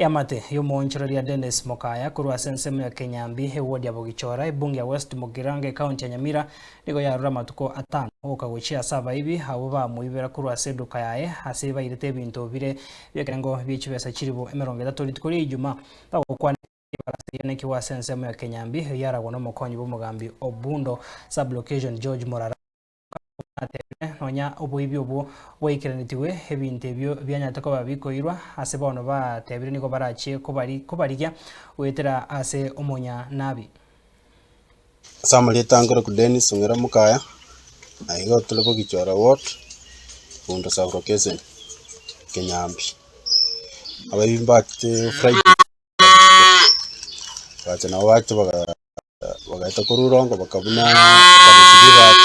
Eamate y'omoonchoreria Dennis Mokaya korwa ase ensemo ya Kenyambi, eward ya Bogichora, ebunge ya West Mugirango ekaunti ya Nyamira nigo yarure amatuko atano ogoka gochia ase abaibi abwo bamoibera korwa ase eduka yaye ase bairete ebinto bire bi'ekerengo bie chibesa chilifu 30 rituko ria Ijumaa bagokwana ebarasa eyio nekigwa ase ensemo ya Kenyambi eyio yaragwa nomokonyi bw'omogambi Obundo Sub-location George Morara. Natebire, Nonya oboibi obwo bwaikeranetigwe, ebinto ebio bianyarete koba bikoirwa, ase bono batebire nigo barachie kobarigia goetera ase omonyanabi. Ase amarieta ankorokwa Dennis Ong'era Mokaya, na igo tore Bogichora Ward, Bondo Sub Location, Kenyambi. Abaibi mbachete Friday bagacha nabo bacha baga. Bagaeta korwa irongo bakabuna bakarusia ribati,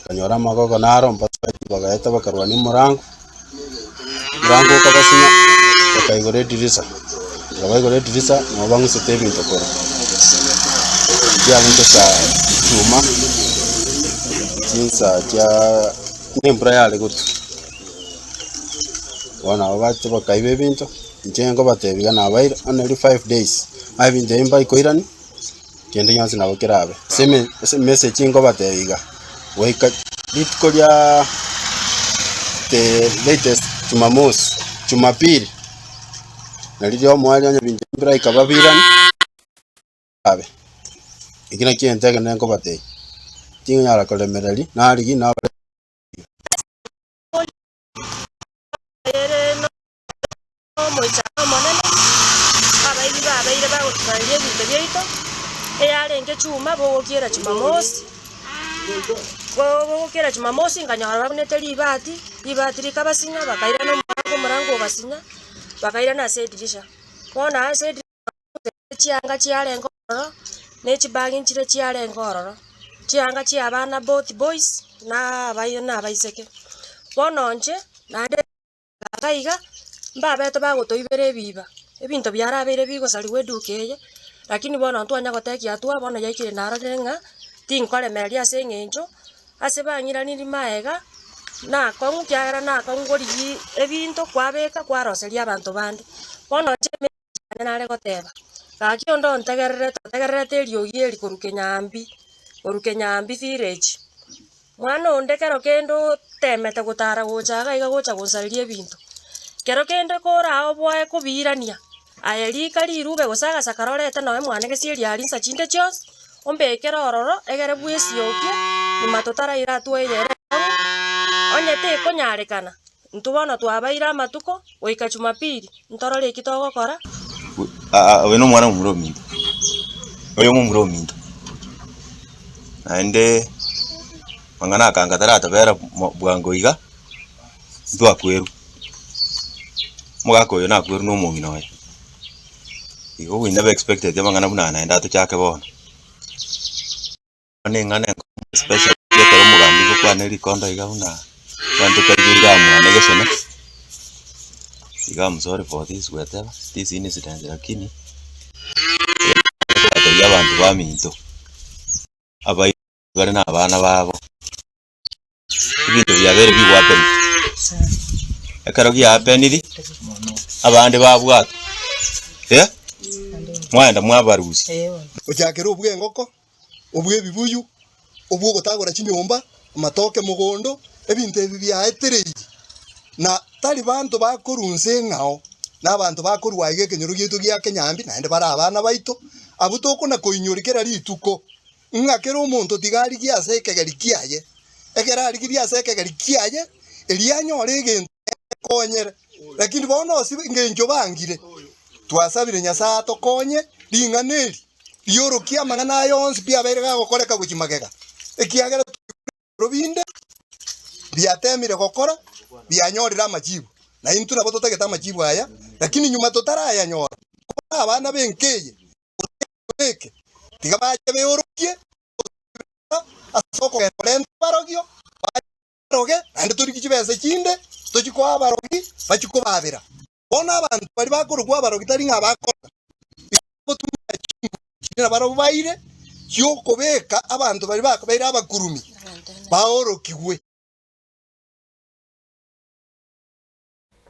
bakanyora amagogo naro mpaka bagaeta bakarwania omorango, omorango okabasinya, bakaigora edirisa, ekero baigora edirisa nabo bang'usete ebinto korwa. Chiarenge saa chuma, chinsa chiaa buna embura yare gotwa, bono nabo bacha bakaiba ebinto, inche nkobatebia iga nabaire only 5 days, aye ebinto ebi mbaikoirani. Kende gionsi nabo kerabe. Ase eme ase emessage nkobatebia iga, goika rituko ria the latest jumamosi, jumapili, nari omoerio onye binto biraika babirane, abe. Eki nakio egento ekenene nkobatebia, tingonyara koremereria, narigia nabare. Omoichano omonene, abaibi babeire bagotuganeria ebinto biaito, eyarenge chuma bogokiera Jumamosi, bogokiera Jumamosi nkanyora babunete ribati, ribati rikabasinya bakairana omorango, omorango ogasinya, bakairana ase edirisha. Bono ase edirisha chianga chiarenge ororo, na echibagi nchire chiarenge ororo, chianga chia abana both boys na abai na abaiseke. Bono inche naende. Iga iga, mbabete bagotoibera ebiba, ebinto biarabeire bigosarigwa eduka eye, lakini bono ntwanya gotekia hatua bono yaikire narorire ng'a tinkoremereria ase eng'encho, ase bang'iranirie maega, nakong'u ekiagera nakong'u korigia ebinto kwabeka kwaroseria abanto bande. Bono inche yane nare goteba, gaki onde ontegererete otegererete eriogi eri korwa Kenyambi, korwa Kenyambi village. Mwana onde kero kende otemete gotara gocha iga iga gocha gonsareria ebinto, kero kende koraoboe kobiirania, aye rika rirube gose agasakara orete nonya mwane gesieri aria insa chinde chionsi, ombekere ororo egere bwesiokie nyuma totaraira hatua eye ere enkong'u, onye tekonyarekana, Intwe bono twabaire amatuko goika Jumapili, ntorore eki togokora. Oyo nomwana omomura ominto, oyo omomura ominto, naende mang'ana aka anga taratobera bwango iga, ntwakwerwa, omogaka oyo nakwerwa na omong'ina oye, igo we never expected amang'ana buna aya naende atochake bono. Bono eng'ana enkong'u especially ekero omogambi gokwana rikondo iga buna abanto kaigwa iga mwane gesona, iga am sorry for this gweteba this incident lakini ngobatebia abanto baminto, abaibori bare na abana babo, ebinto biabeire bigohappen, ekero giahappeniri, abande babwatwa eh, mwaenda mwabarusia. Gochakera obw'engoko, obw'ebibuyu, obw'ogotagora chinyomba, amatoke mogondo, ebinto ebi biaetereiri, na tari banto bakorwa inse eng'ao, na abanto bakorwa aiga ekenyoro giaito gia Kenyambi, naende bare abana baito, abwo tokona koinyori kera rituko, ng'a kera omonto tiga arigie ase ekegeri kiaye, ekero arigirie ase ekegeri kiaye, erio anyore egento gekonyere. Lakini bono ase engencho bangire, twasabire Nyasae atokonye ring'ana eri. Riorokie amang'ana aya onsi pi abeire gagokoreka gochia magega, ekiagera ebiro binde biatemire gokora bianyorire amachibu, na intwe nabo totagete amachibu aya, lakini nyuma totarayanyora, kore abana b'enka eye gose eke, tiga bache beorokie ase okogenda korenta abarogio, baroge, naende torigie chibesa chinde tochie koa abarogi bachie kobaabera. Bono abanto baria bakorokwa abarogi tari ng'a bakoroga, igo bagotumia chinguru chiria nabarabwo baire chi'okobeka abanto baria babeire abakurumi baorokigwe.